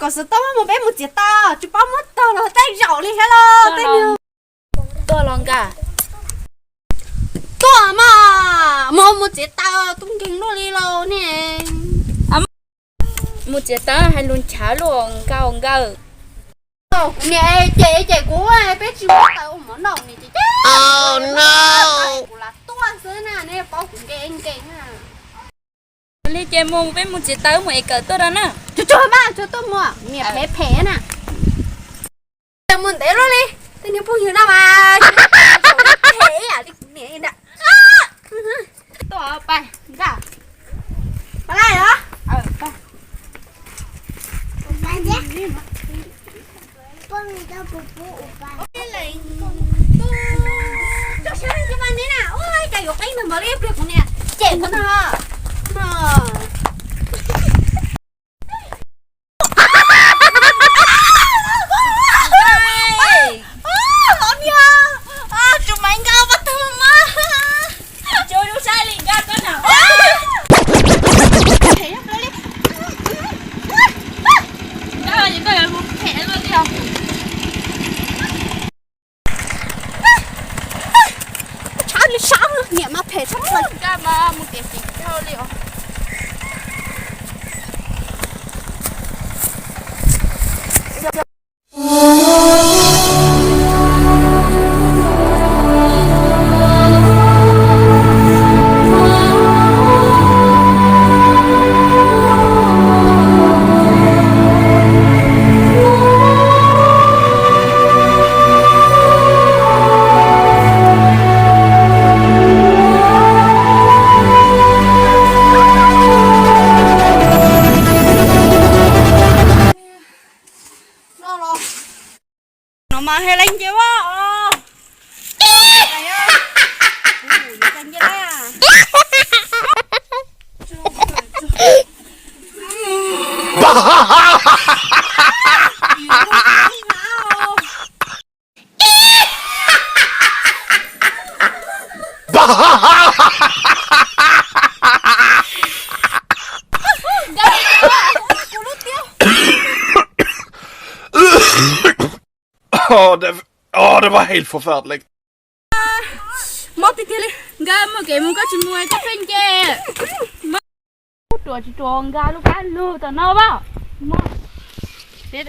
Kom xov tooj mus peb mus txiav taws, tsis paub muab tog los tej zaum li thiab los tej. Tuaj los nkaj. Tuaj mas, mus mus txiav taws tub nkeeg luaj li los ne. Mus txiav taws hais lus nchav luaj nkawd nkawd. Kuv niam ces ces kuv peb tsis muab taws ua mov noj ne ces ces kuv lam tuaj xwb na, nej paub kuv nkeeg nkeeg na. Li ces mus peb mus txiav taws mus es kawm tuaj rau na. Tsuag tsuag mas tsuag tuaj mus, niam phem phem na. Mus ntev luaj li, tej niag phooj ywg no mas phem ib yam li kuv niam na. Tuaj pais nkaj. Pais lawm los? Tso siab ntsis mas ne na, ua cas yuav qeeb npaum li pliag kuv niam cem kuv no. Los niag, tsis mais nkaj pas tag mas. Tsis zoo saib li nkaj koj na. Nkaj, koj yuav mus phem luaj li os. Tshab li sab niam mas phem tshaj plaws. Nkaj mas mus tiam sim dhau li os. No mas he leej nce ua os. Åh, det, åh, det var helt forferdelig. Mob tiag tiag li. Nkaj mus kev mus koj tsis mus koj pheej nce. Ruam tsis ruam nkaj lub kab lug tom no as. Ces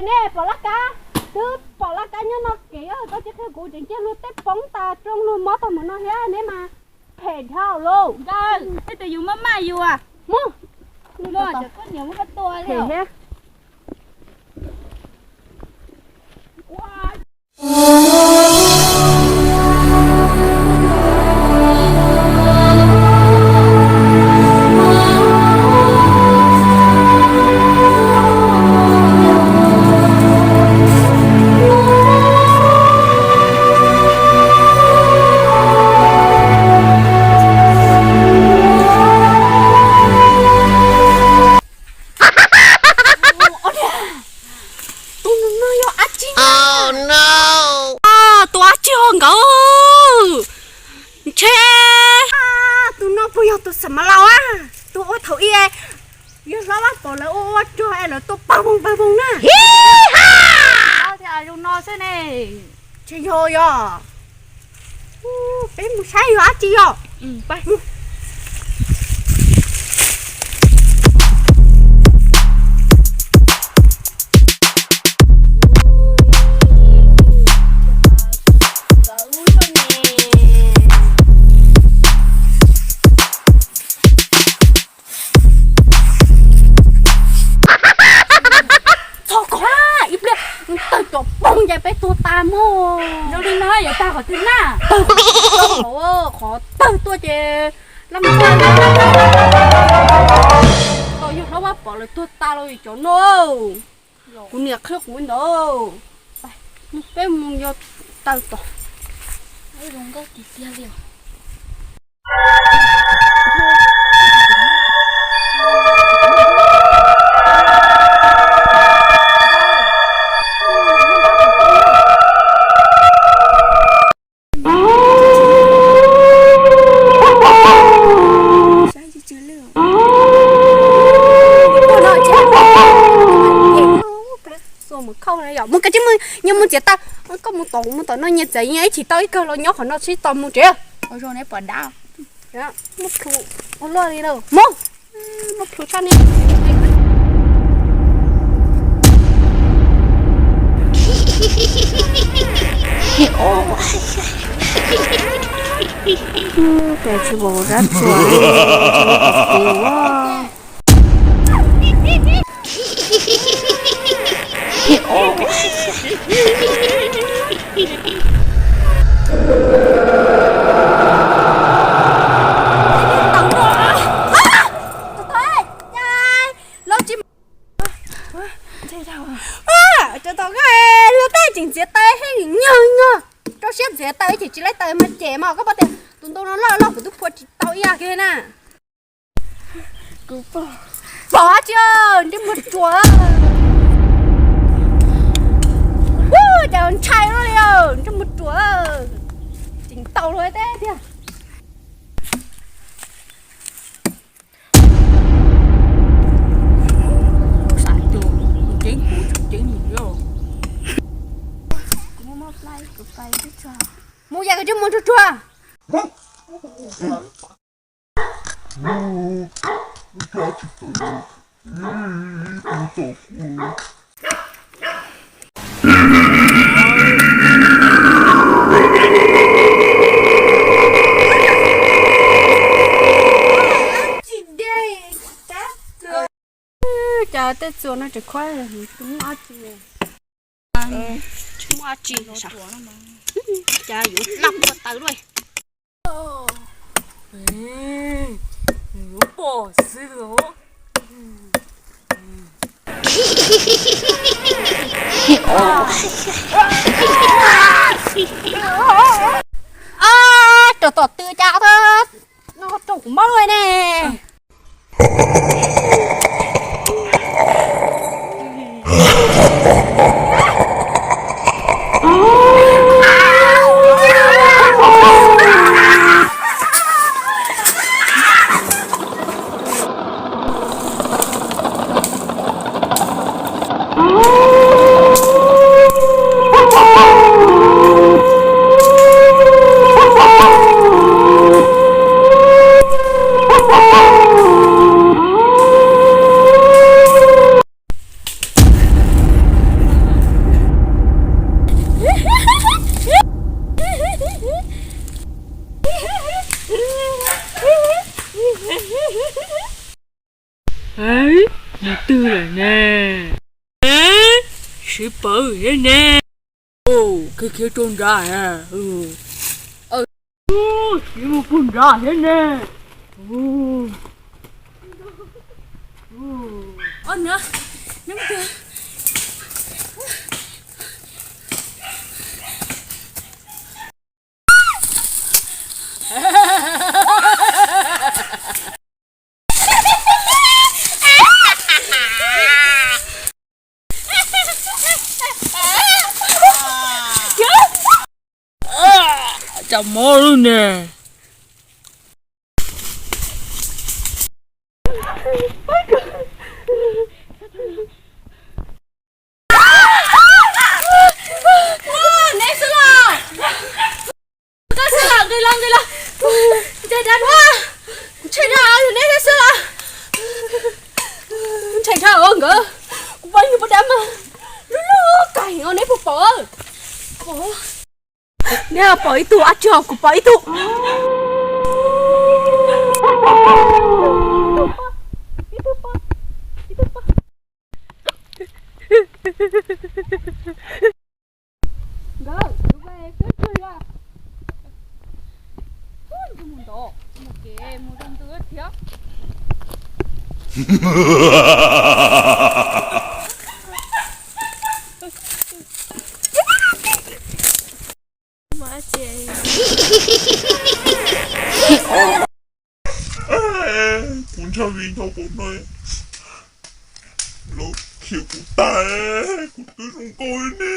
nej pom laj kab, twb pom laj kab nyob no kev, koj tsis qhia kuv tseem cia luag tej poob tas rooj luag mob tag mus no thiab neb mas phem dhau lauj. Nkaj, tej tus yus maj maj yus as. Muaj, muaj, koj niam muab koj tua thiab. Tus no yog dab tsi? Tus dab tsi ho nkawd? Ntshe tus no puas yog tus Xam Mas Laus a, tus ua thaum ub yawg hlob Vaj Pov lawv ua ua rog es lawv tua pag voog pag voog na. Zoo no xwb ne. Ntshe yog yog. Peb mus saib yog dab tsi yog. Txhob kov, ib pliag tawg cov poog ces peb tuag tas mog. Zoo li no yuav tag qhov twg na? Tawg qhov, qhov tawg tuaj ces laj mus txog. Tau yawg hlob Vaj Pov lawv tuag tas los vim cov no. Kuv niam qhia kuv ntawd. Peb mus yos taws tom. Yog mus koj tsis mus, nyias mus txiav taws, koj mus tom mus tom no nyias txiav nyias ib chim tau ib kawg los nyob qhov no sib tos mus tsev. Ua zoo neb pom dab. Mus plhus ua luaj li lauj, mus, mus plhus tshaj ni. Ces tsis pom dab tsuas li, tsis pom kev ua. Cov tom, luag tej tseem txiav taws heej nyog nyog, rau siab txiav taws ces tsis laib taws mas cem mas koj pom tias tus ntoo no loj loj kuv twb phua tsis tau ib yam kiag na. Pom tsis, ntsej muag ruam. Ua cas ntshai luaj li, ntsej muag ruam. Tseem tau luag teb tiag. Mus yam koj ntsej muag ruam ruam. Cas tej txuas no tseem khuab, muaj dab tsi, muaj dab tsi, cas yuav laj pua taws luaj. Yuav pom xwb os. Rau tom tw cas no rau kuv mob ne. Yog twg lawm ne? Sib pawv thiab ne. Khiav khiav rau nrad. Khiav mus puag nrad thiab ne. Tsam mob lub ne. Neb xwb los? Koj xwb los? Nqis los, nqis los. Ntshai dab, kuv ntshai dab, yog neb xwb los? Kuv ntshai dab os nkawd. Kuv pom ib tug poj dab mas lub lub kais os, neb puas pom? Neb pom ib tug dab tsi os? Kuv pom ib tug. Nkawd, tus pem xwb twg yog? Ub, ntsej muag ntov, mus kev mus zoo ntws thiab. Kuv ntshai vim nyob hauv no, lawv khiav kuv tas, kuv twb zoo nkauj li ne.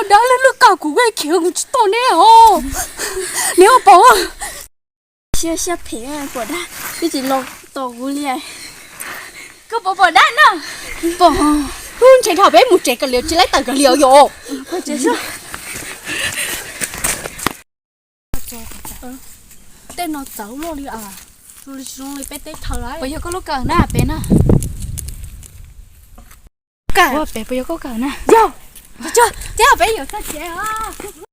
Dab lub lub kawg kuv khiav kuv tsis tau neb os. Neb ua pom. Siab siab phem pom dab twb tsis los tos kuv li. Koj pom pom dab na? Pom. Ub, ntshe dhau peb mus tsev kawg li tsis laib tawm kawg li os yom. Tej no txawv luaj li as. Zoo li peb teb chaws lawm. Puas yog koj lub kawm na pem na? Kawm pem puas yog koj kawm na? Yog. Teb peb yuav txog tsev os.